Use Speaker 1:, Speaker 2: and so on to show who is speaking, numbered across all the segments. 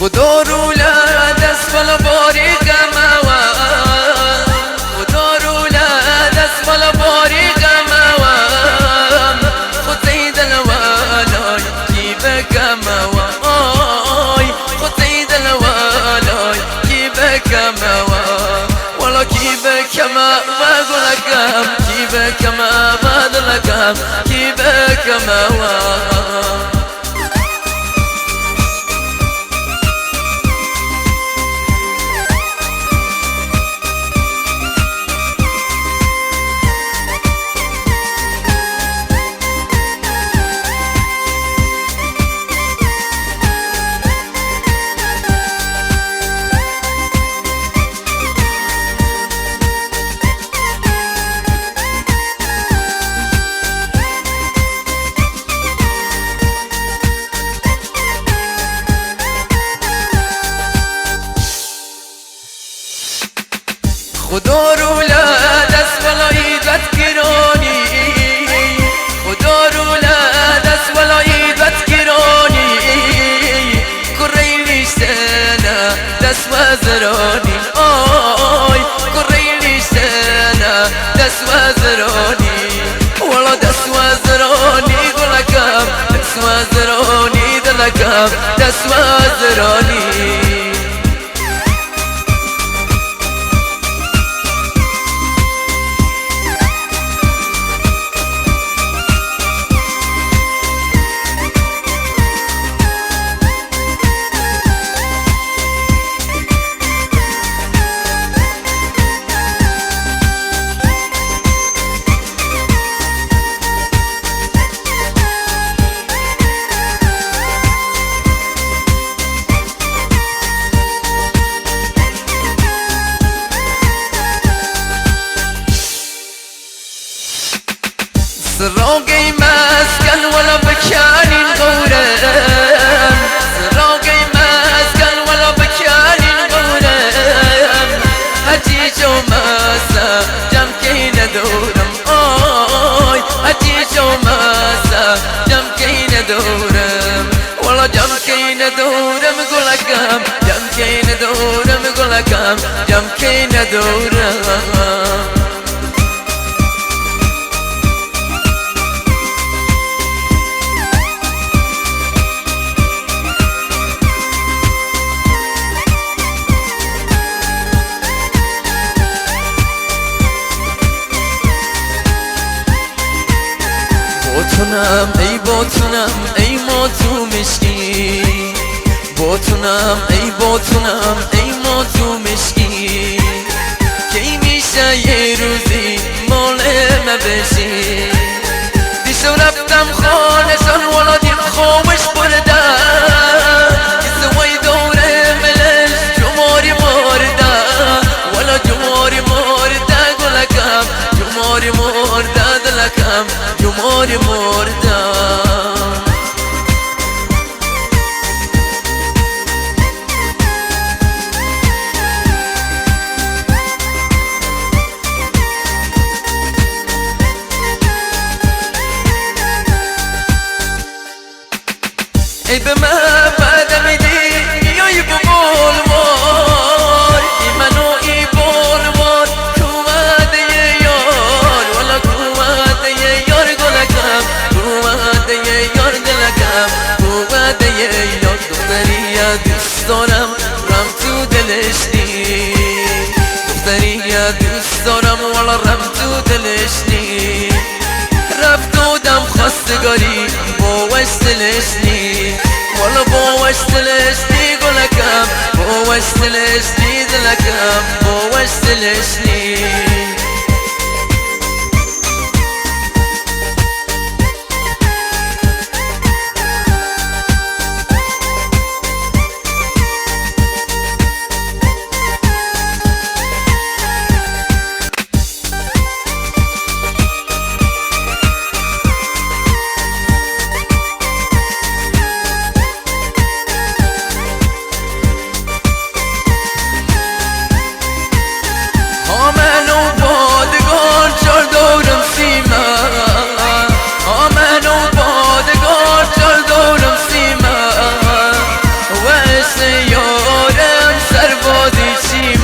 Speaker 1: خدا رو دست بالا باری غموا، خدا رو دست بالا باری غموا، خود دل والای کی بکموا، خود دل والای کی بکموا، والا کی بکما و گلکم، کی بکما و دلکم، کی بکموا. خدا رو دست ولا ایدت گرانی، خدا رو دست ولا ایدت گرانی، کره لیشتنه دست وزرانی، آی کره لیشتنه دست وزرانی، ولا دست وزرانی گلکم، دست وزرانی دلکم، دست وزرانی. سراغی مسکن ولا بکانی غورم، سراغی مسکن ولا بکانی غورم، هرچی جو مسا جم کی ندورم، آی هرچی جو مسا جم کی ندورم، ولا جم کی ندورم گلکم، جم کی ندورم گلکم، جم کی ندورم. باتونم ای باتونم ای ما تو مشکی، باتونم ای باتونم ای ما تو مشکی، کی میشه یه روزی مال ما بشی، دیشب رفتم خانشان والا دیم خوابش برده، سوای دوره ملش جماری مرده، والا جماری مرده گلکم، جماری مرده دلکم، جماری مرده. ای به من بعد میدی میای بقول وار، ای منو ای بول وار کومده یار، والا کومده یار گلکم، کومده یار دلکم، کومده یار. دختری دوست دارم رم تو دلش نی، دختری دوست دارم والا رم تو دلش نی، رفت و دم خواستگاری باوش دلش نی، والا باوش دلش نی گلکم، باوش دلش نی دلکم، باوش دلش نی.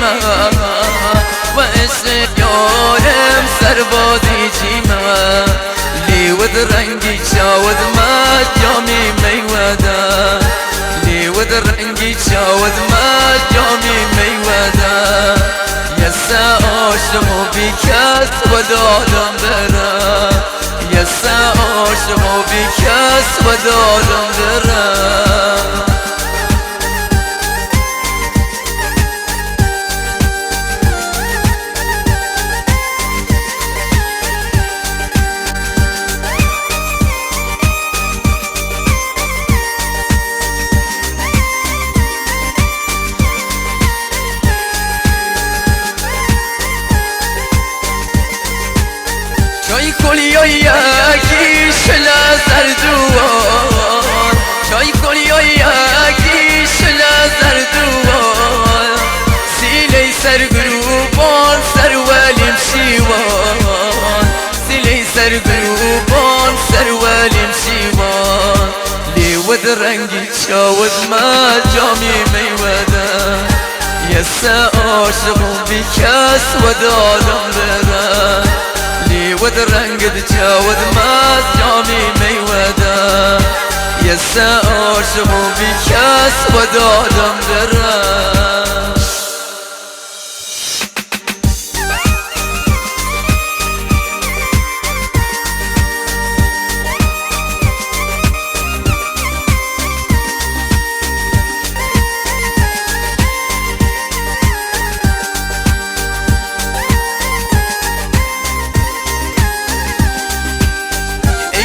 Speaker 1: چیمە و عشق یارم سەربازی چیمە لیوت ڕەنگی چاوت مەست جامی مەیوەدە لیوت ڕەنگی چاوت مەست جامی مەیوەدە یەسە عاشق و بیکەس و دادم برە یەسە عاشق و بیکەس و دادم برە. چای کلیای یکیش لەزەردووان چای کلیای یەکیش لەزەردووان سیلەی سەر گروپان سەروەلیم شیوان سیلەی سەر گروپان سەروەلیم شیوان لیوت ڕەنگی چاوت مەست جامی مەیوەدە یەسە عاشق و بیکەس و دادم برە لیوت ڕەنگت چاوت مەست جامی مەیوەدە یەسە عاشق و بیکەس و دادم برە.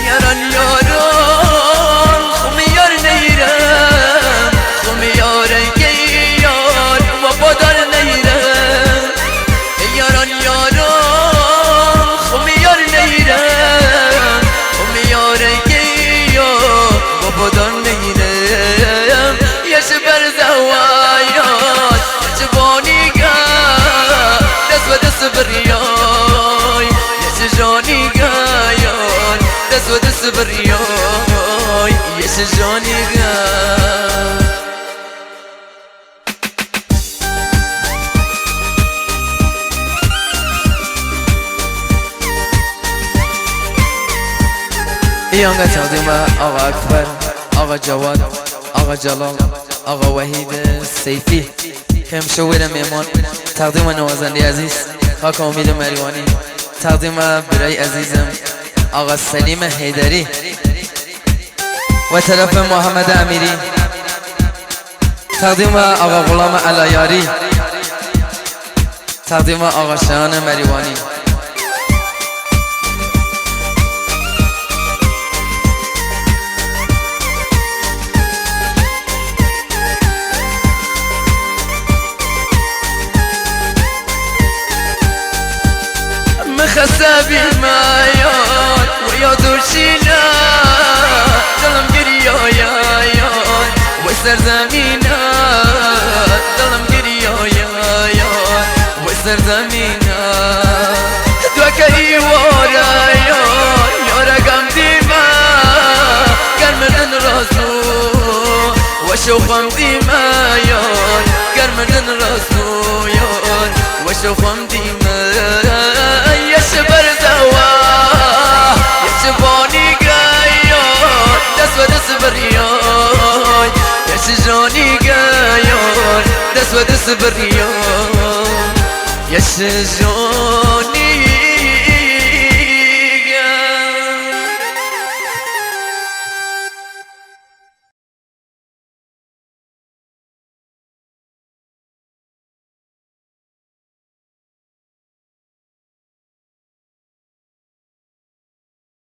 Speaker 1: یاران یاران خم یار نیرم خم یار یار وفادار نیرم یاران یاران خم یار نیرم خم یار یار وفادار نیرم یش بر زوایان جوانی دست و دست بریای یش جانی گایان دست و دست بریای یش جانی گایان.
Speaker 2: ایانگا تقدیم آقا اکبر، آقا جواد، آقا جلال، آقا وحید سیفی که مشاور میمان تقدیم نوازنده عزیز خاک امید مریوانی تقدیم برای عزیزم آقا سلیم حیدری و طرف محمد امیری تقدیم آقا غلام علایاری تقدیم آقا شهان مریوانی.
Speaker 1: مخسبی مایان و یا دوشینا دلم گریا یا یان و سرزمینا دلم گریا یا یان و سرزمینا دوکەی وارایان یارەکەم دیمە گەرمردن ڕاست و شەوخەم دیمە یار گەرمردن ڕاست یار و شەوخەم دیمە یەش بەرزەوە یەش بانی گەیان دەست وە دەست بڕیای یەش ژانی گەیان دەست وە دەست بڕیای یەش ژانی